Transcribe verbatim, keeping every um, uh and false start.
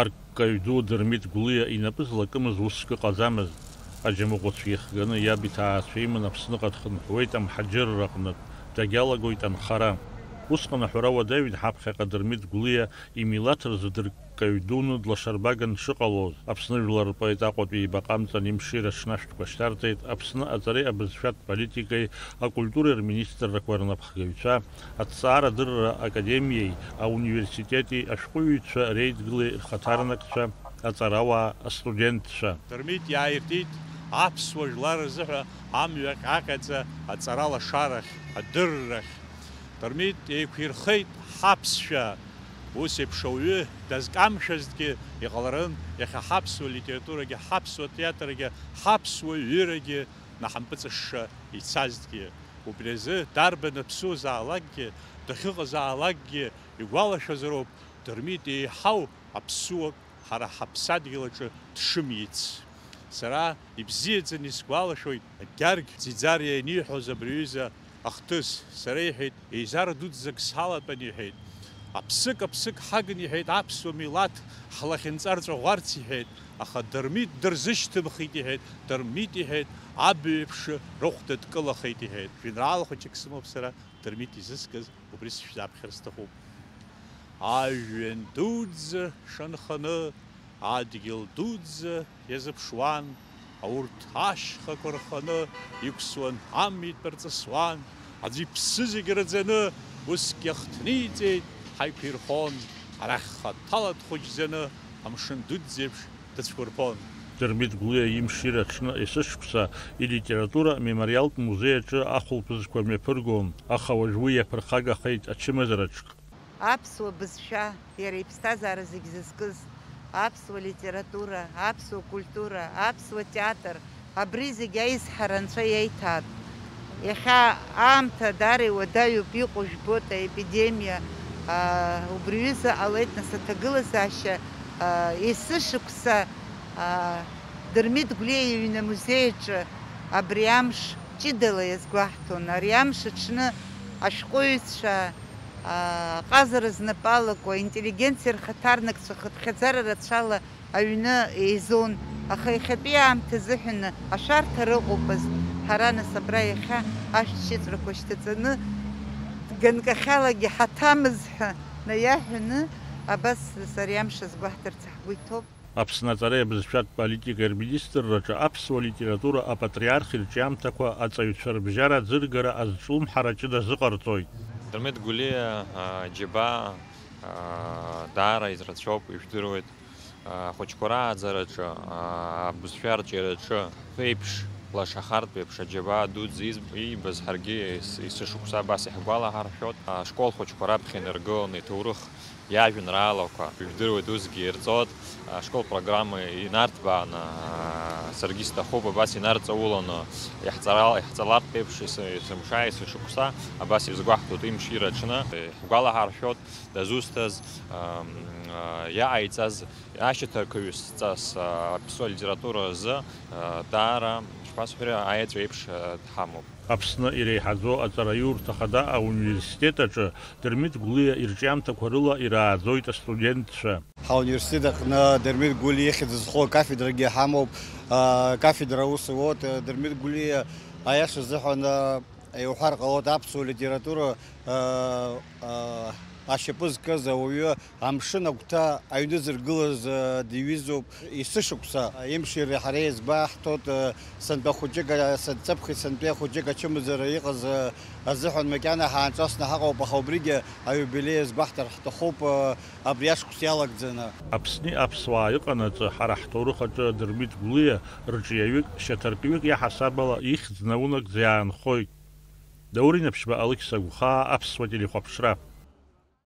Арккаҩ ду Дырмит Гәлиа инапы злакымыз уск ыҟаӡамызт. Аџьамыӷәацә ихганы иаб иҭаацәа иман Аԥсныҟа дхынҳәуеит амҳаџьырра аҟнытә, дагьалагоит анхара. Усҟан аҳәара уадаҩын ҳаԥхьаҟа Дырмит Гәлиа имилаҭ рзы дырккаҩ дуны длашарбаган дшыҟалоз. Аԥсны жәлар рпоет Аҟәатәи еибаҟамҵан имшира аҽны ашәҭқәа шьҭарҵеит Аԥсны аҵареи абызшәатә политикеи акультуреи рминистррақәа рнапхгаҩцәа, Аҭҵаарадырра академиеи ауниверситети ашәҟәыҩҩцәа реидгылеи рхаҭарнакцәа, аҵарауаа, астудентцәа. Дырмит иааиртит аԥсуа жәлар рзыҳәа амҩа ҟьаҟьаӡа аҵара лашарахь, адыррахь. Дырмит еиқәирхеит ҳаԥсшәа. Ус еиԥш ауаҩы дазкамшәазҭгьы иҟаларын, иахьа ҳаԥсуа литературагьы, ҳаԥсуа театргьы, ҳаԥсуа ҩырагьы наҳампыҵышша ицазҭгьы. Убри азы дарбан аԥсуазаалакгьы, дахьыҟазаалакгьы игәалашәазароуп Дырмит еиҳау аԥсуак ҳара ҳаԥсадгьыл аҿы дшымиц. Сара ибзиаӡаны исгәалашәоит Гьаргь Ӡиӡариа ианиҳәоз абри аҩыза ахҭыс. Сара, иҳәеит, еизара дуӡӡак салатәан, иҳәеит. Аԥсык, аԥсык ҳагын, иҳәеит, аԥсуа милаҭ ҳлахьынҵа рҵәаӷәарц, иҳәеит, аха Дырмит дырзышьҭымхит, иҳәеит, Дырмит, иҳәеит, абаҩеиԥш рыхәда дкылахеит, иҳәеит. Жәеинраала хәыҷык сымоуп сара, Дырмит изыскыз, убри сышәзаԥхьар сҭахуп. Ажәҩан дуӡӡа шанханы, адгьыл дуӡӡа иазыԥшуан, аурҭ ашьхақәа рханы иқәсуан, амитә рҵысуан, аӡә иԥсы зегь раӡаны, усгьы ахҭниҵеит, ҳаиқәирхон, арахь хаҭала дхәыҷӡаны, амшын дуӡӡеиԥш дыцәқәырԥон. Дырмит Гәлиа имшира аҽны есышықәса илитература амемориалтә музеи аҿы ахәылԥызқәа мҩаԥыргон, аха уажә уи иаԥырхагахеит ачымазараҿ. Аԥсуа бызшәа, иара иԥсҭазаара зегь зызкыз, аԥсуа литература, аԥсуа культура, аԥсуа театр, абри зегь аизҳара анцәа иаиҭаатә. Иахьа аамҭа даара иуадаҩуп, иҟоу жәбоит аепидемиа, аа, убри аҩыза ҟалеит, нас, аҭагылазаашьа, аа, есышықәса, аа, Дырмит Гәлиа иҩны амузеи аҿы абри амш ҷыдала иазгәаҳҭон. Ари амш аҽны ашәҟәыҩҩцәа, аа, аҟазара знапы алаку, аинтеллигенциа рхаҭарнакцәа хыԥхьаӡара рацәала аҩны еизон, аха иахьатәи аамҭа азыҳәан ашәарҭара ыҟоуп азы. Ҳара, нас, абра иахьа ашәҭ шьыҵәрақәа шьҭаҵаны, ганкахьалагьы ҳаҭамыз ҳәа наиаҳәаны, абас, нас, ари амш азгәаҳҭарц ҳгәы иҭоуп. Аԥсны аҵареи абызшәатә политикеи рминистрраҿы аԥсуа литература апатриарх ирҿиамҭақәа аҵаҩцәа рыбжьара аӡыргара азҿлымҳара ҷыда азыҟарҵоит. Дырмит Гәлиа, а, џьабаа, а, даара ирацәоуп, ижәдыруеит. Ахәыҷқәа рааӡараҿы, аа, абызшәа арҿиараҿы еиԥш, лашахартә еиԥш аџьабаа дуӡӡа из-, иибаз ҳаргьы ес-, есышықәса абас иаҳгәалаҳаршәоит. Ашкол хәыҷқәа раԥхьа инаргыланы иҭоурых иажәеинраалақәа, ижәдыруеит, усгьы ирҵоит. Ашкол программа инарҭбааны, аа, саргьы сҭахуп абас инарҵауланы иаҳҵара-, иаҳҵалартә еиԥш ес-, есымша, есышықәса абас ирызгәаҳҭоит имшира аҽны. Иаҳгәалаҳаршәоит дызусҭаз, ам, а, иааиҵаз ашьаҭаркыҩцҵас, а, аԥсуа литература азы, а, даара, шԥасҳәари, аеҵәа еиԥш, а, дҳамоуп. Аԥсны иреиҳаӡоу аҵараиурҭа хада ауниверситет аҿы Дырмит Гәлиа ирҿиамҭақәа рыла ирааӡоит астудентцәа. Ҳауниверситет аҟны Дырмит Гәлиа ихьӡ зху акафедрагьы ҳамоуп. Акафедра аус ауеит, Дырмит Гәлиа, аиаша азыҳәан, а, иуҳәар ҟалоит, аԥсуа литература, а, а, ашьапы зкыз ауаҩы амшын агәҭа аҩны зыргылаз, а, диҩызоуп. Есышықәса имшира ҳара иазгәаҳҭоит, а, сынтәа хәыҷык, а, сынтәа хәыҷык ачымазара иҟаз, а, азыҳәан макьана ҳаанҿасны ҳаҟоуп, аха убригьы аиубилеи азгәаҳҭар ҳҭахуп, а, абри ашықәс иалагӡаны. Аԥсни аԥсуаа иҟанаҵы ҳара ҳҭоурых аҿы Дырмит Гәлиа рҿиаҩык, шьаҭаркҩык иаҳасаб ала ихьӡ наунагӡа иаанхоит. Даур Инаԥшьба, Алықьса Гәхаа, Аԥсуа телехәаԥшра.